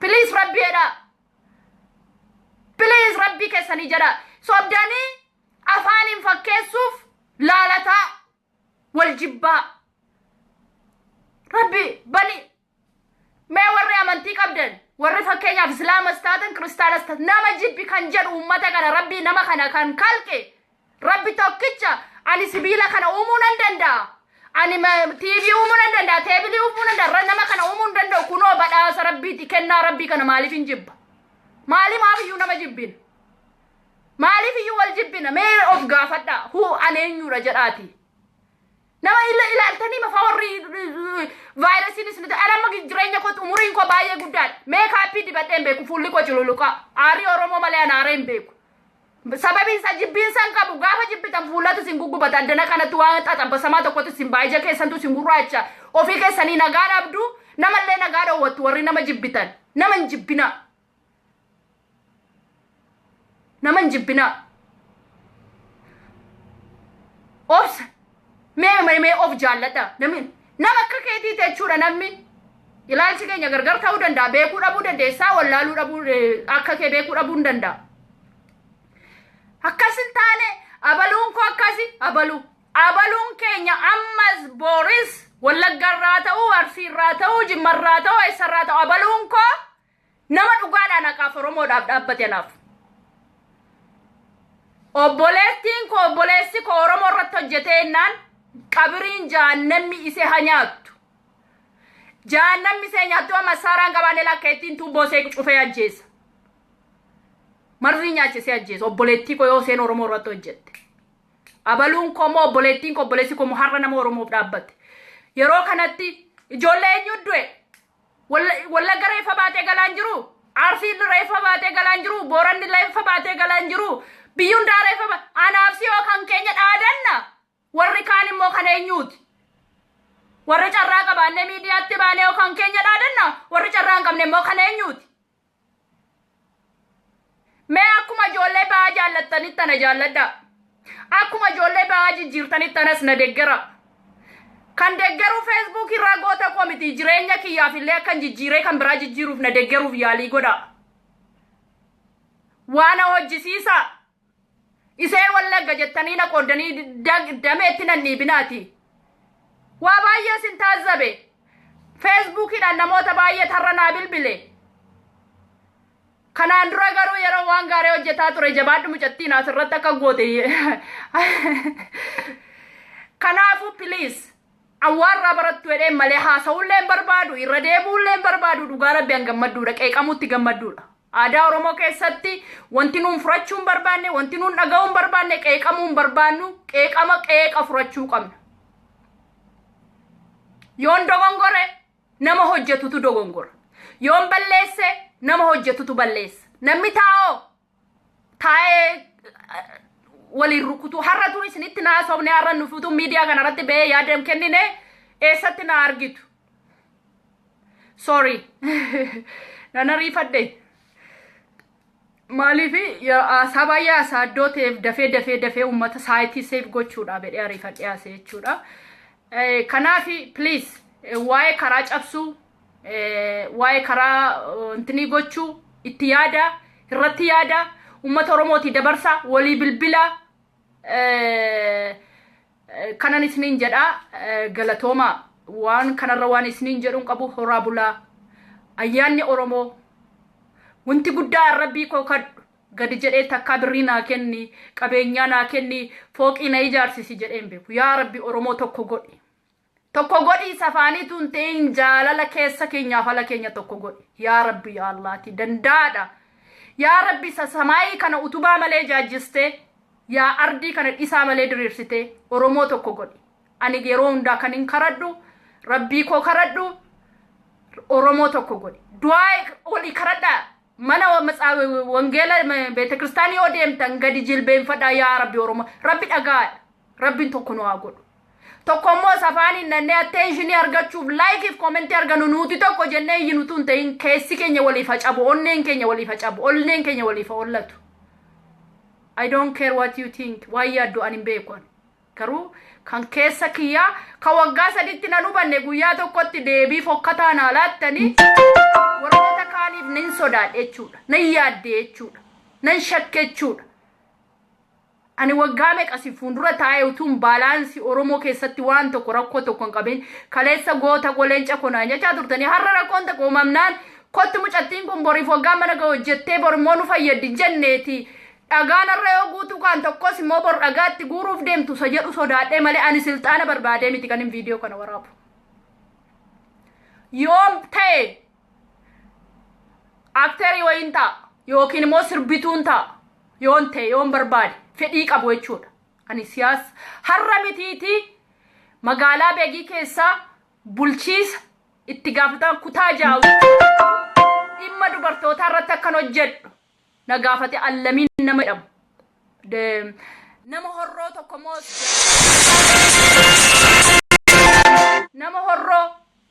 Please, Rabbi jedhaa. Please, Rabbii keessanii jedhaa. Sobdanii afaaniin fakkeessuuf laalataa wal jibbaa. Rabbi bani mee warri amantii qabdan, warri fakkeenyaaf Islaamas taatan, Kiristaanas taatan, nama jibbi kan jedhu uummata kana, Rabbii nama kana kan kalqe Rabbi tokkicha. Ani sibiila kana uumuu nan danda'a. Ani TV uumuu nan danda'a, table uumuu nan danda'a, nama kana uumuu hin danda'u. Kunoo badhaasa Rabbiiti, kennaa Rabbii kana maaliif hin jibba? Maaliif iyyuu nama jibbina? Maaliif iyyuu wal jibbina? Mee of gaafadhaa. Huu, ani eenyuudha jedhaati. Nama ilaaltanii mafaa warri vaayirasiin isin ani amma jireenya kootti umuriin koo baay'ee guddaadha. Makeup dibadhee hin beeku, fuulli koo cululuqa. Aarii Oromoo malee ani aaree hin beeku. Sababiin isaa jibbiinsa hin qabu. Gaafa jibbitan fuulatu isin guggubata. Addana kanatti waan xaxabbasamaa tokkotu isin baay'ee keessantu isin gurraacha. Ofii keessanii nagaa dhabdu, namallee nagaa dhoowwattu warri nama jibbitan. Nama hin jibbinaa. Nama hin jibbinaa. Obsa. Mee mee mee, of jaalladha. Namni nama akka keetii jechuudha namni. Ilaalchi keenya gargar ta'uu danda'a. Beekuu dhabuu dandeessaa, wallaaluu dhabuu, akka kee beekuu dhabuu hin danda'a. Akkas hin taane, abaluun koo akkasi abaluu. Abaluun keenya ammas booris Wallaggarraa ta'uu, Arsiirraa ta'uu, Jimmarraa ta'uu, eessarraa ta'uu, abaluun koo nama dhugaadhaan haqaaf Oromoodhaaf dhaabbate anaaf. Obboleettiin koo, obboleessi koo Oromoo irratti hojjetee jennaan, qabiriin jahannammi isee haa nyaattu. Jahannammi isee nyaattu, amma saaraan qabaanne lakka ittiin tuubboo isee cufee ajjeesa. Marzii nyaachisee ajjeesa obboleettii koo yoo isheen Oromoo irratti hojjette. Abaluun koo immoo, obboleettiin koo, obboleessi koo immoo har'a nama Oromoof dhaabbate. Yeroo kanatti ijoollee eenyu du'e? Wallagga reeffa baatee galaan jiru. Arsiin reeffa baatee galaan jiru. Booranni reeffa baatee galaan jiru. Biyyi hundaa reeffa Anaaf si yoo kan keenya dhaadanna. Warri kaan immoo kan eenyuuti? Warri carraa qabaannee miidiyaatti baanee yoo kan keenya dhaadanna. Warri carraa hin qabne immoo kan eenyuuti? Mee akkuma ijoollee ba'aa jaallattanitti ana jaalladha. Akkuma ijoollee ba'aa jijjiirtanitti anas na deggera. Kan deggeruu Facebook irraa goota koo miti, jireenya kiyyaaf illee akkan jijjiiree kan biraa jijjiiruuf na deggeruuf yaalii godha. Waan hojjisiisa. Iseen Wallagga jettanii na qooddanii dameetti nan dhiibinaati. Waa baay'ee sin taazzabe. Facebookiidhaan namoota baay'ee tarra naa bilbile. Kanaan dura garuu yeroo waan gaarii hojjetaa ture, jabaadhu mucattiin, asirratti akka goote. Kanaafuu please, awwaarraa barattu jedheen malee haasa'ullee hin barbaadu, irra deebi'ullee hin barbaadu. Dhugaa Rabbi, an gammadduudha, qeeqamuutti gammadduudha. Aadaa Oromoo keessatti wanti nuun furachuu hin barbaanne, wanti nuun dhaga'uu hin barbaanne, qeeqamuu hin barbaannu, qeeqama qeeqa furachuu qabna. Yoon dogongore, nama hojjetutu dogongora. Yoon balleesse, nama hojjetutu balleessa. Namni taa'oo taa'ee waliin rukutu har'a tun isinitti naasofne, har'a nufutu miidiyaa kanarratti ba'ee yaada hin kennine, eessatti na argitu? Sorry. Nan ariifadhe. Maaliif haasaa baay'ee haasaa iddoo ta'eef dafee dafee dafee uummata saayitii save gochuudha jedhee ariifadhee haasa'e jechuudha. Kanaaf please, waa'ee karaa cabsuu, waa'ee karaa intinii gochuu itti yaada, irratti yaada. Uummata Oromooti dabarsaa, walii bilbilaa. Kanan isiniin jedha, galatooma. Waan kanarra waan isiniin jedhuun qabu. Horaa bulaa. Ayyaanni Oromoo wanti guddaa Rabbii koo kadhu gadi jedhee takkaa birrii naa kenni, qabeenyaa naa kenni, fooqii na ijaarsisi jedheen beeku. Yaa Rabbi, Oromoo tokko godhi. Tokko godhi, safaaniitu hin ta'in, jaalala keessa keenyaaf ala keenya tokko godhi. Yaa Rabbi, yaa Allaati danda'aadha. Yaa Rabbi, isa samaayii kana utubaa malee jaajjistee, yaa ardii kana dhisaa malee diriirsitee, Oromoo tokko godhi. Ani yeroo hundaa kan hin karadhu, Rabbii koo karadhu, Oromoo tokko godhi. Du'aa olii karadhaa. Mana wangeela beete kiristaanii yoo deemtan gadi jilbeenfadhaa, yaa Rabbi Oromoo. Rabbi dhagaadha. Rabbiin tokko nu haa godhu. Tokko immoo safaaniin nannee attention argachuuf, like iif comment argannu, nuti tokko jennee iyyinu hin ta'in, keessi keenya waliif hacabu, onneen keenya waliif hacabu, onneen keenya waliif hollatu. I don't care what you think. Waan yaaddu ani hin beeku. Garuu kan keessa kiyyaa kan waggaa 3tti nan hubanne guyyaa tokkotti deebii fokkataa naa laattanii warroota kaaniif nan sodaadhe jechuudha. Nan yaadde jechuudha. Nan shakke jechuudha. Ani waggaa meeqasi fuuldura taa'ee utuun balance Oromoo keessatti waan tokko rakkoo tokko hin qabin, kaleessa goota goleenca konaa jechaa turtanii, har'a rakkoon tokko uumamnaan, kottu mucattiin kun boriif waggaa mana ga'u hojjettee bor immoo nu fayyaddi jenneeti. Dhagaan irra yoo guutuu kaan tokkos immoo bor dhagaatti guuruuf deemtu isa jedhu sodaadhee malee ani silxaana barbaadee miti kan hin viidiyoo kana waraabu. Yoom ta'e actor wayiin ta'a yookiin immoo sirbituun ta'a yoon ta'e, yoon barbaade fedhii qabu jechuudha. Ani siyaasa har'a mitiiti, magaalaa Beegii keessaa bulchiisa itti gaafataman kutaa jaa'u dhimma dubartootaa irratti akkan hojjedhu na gaafate Allamiin nama jedhamu. Nama horroo tokko immoo, nama horroo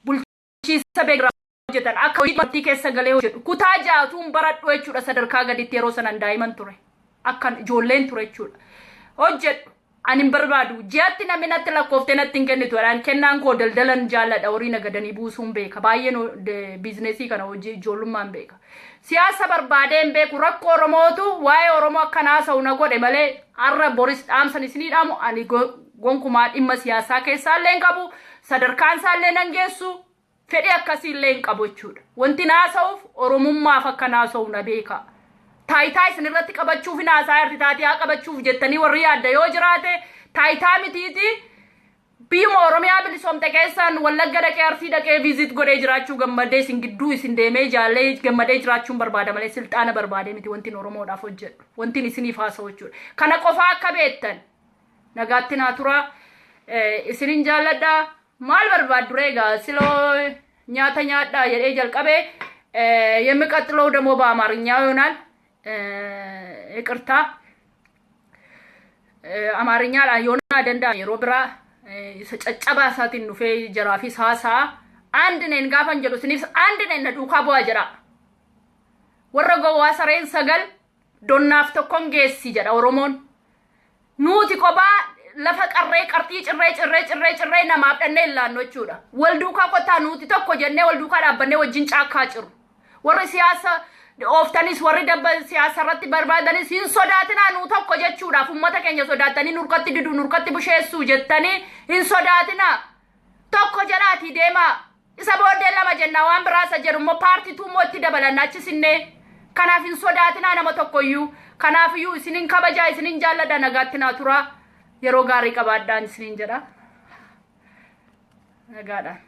bulchiisa Beegii hojjetan akka hojii dubartii keessa galee hojjedhu kutaa ja'atuun baradhu jechuudha. Sadarkaa gaditti yeroo sanan daa'iman ture, akkan ijoolleen ture jechuudha. Hojjedhu ani hin barbaadu, ji'atti namni natti lakkooftee natti hin kennitu. Ani kennaan koo daldalan jaalladha, horii nagadanii buusuun beeka baay'een, business kana hojii ijoollummaan beeka. Siyaasa barbaadee hin beeku. Rakkoo Oromootu waa'ee Oromoo akka haasa'u na godhe malee har'a boris dhaamsan isinii dhaamu, ani gonkumaa dhimma siyaasaa keessaa illee hin qabu, sadarkaan isaallee nan geessu, fedhii akkasii illee hin qabu jechuudha. Wanti naasa'uuf Oromummaaf akka naasa'u na beeka. Taayitaa isin irratti qabachuuf naasaa jirti, taayitaa qabachuuf jettanii warri yaadda yoo jiraate, taayitaa mitiiti. Biyyuma Oromiyaa bilisoomte keessaan Wallagga dhaqee, Arsii dhaqee visit godhee jiraachuu gammadee, isin gidduu isin deemee jaallee gammadee jiraachuun barbaada malee silxaana barbaadee miti wanti Oromoodhaaf hojjedhu. Wanti isiniif haasa'u jechuudha. Kana qofaa akka beektan, nagaatti naa turaa. Isinin jaalladha. Maal barbaaddu egaa siloo nyaata nyaadhaa jedhee jalqabe. የሚቀጥለው ደግሞ በአማርኛ ይሆናል። ይቅርታ፣ አማርኛ yoona danda'a. Yeroo biraa isa caccabaa isaatiin dhufee jaraafis haasaa. አንድ ነን gaafan jedhu isinis አንድ ነን na duukaa bu'aa jira. Warra gowwaa sareen sagal donnaaf tokkon geessi jedha Oromoon. Nuti kophaa lafa qarree qarxii cirree cirree cirree cirree namaaf dhannee hin laannu jechuudha. Wal duukaa kottaa, nuti tokko jennee wal duukaa dhaabbannee wajjin caakkaa ciru. Warri siyaasa ooftanis, warri dabba siyaasa irratti barbaadanis, hin sodaatinaa. Nu tokko jechuudhaaf uummata keenya sodaatanii nurkatti diduu, nurkatti busheessuu jettanii hin sodaatinaa. Tokko jedhaatii deemaa. Isa booddee lama jenna, waan biraa isa jedhu immoo part two immoo itti dabalanna achisinne. Kanaaf hin sodaatinaa nama tokkoyyuu. Kanaafiyyuu isinin kabajaa, isinin jaalladha, nagaatti naa turaa. Yeroo gaarii qabaadhaan isinin jedha. Nagaadhaan.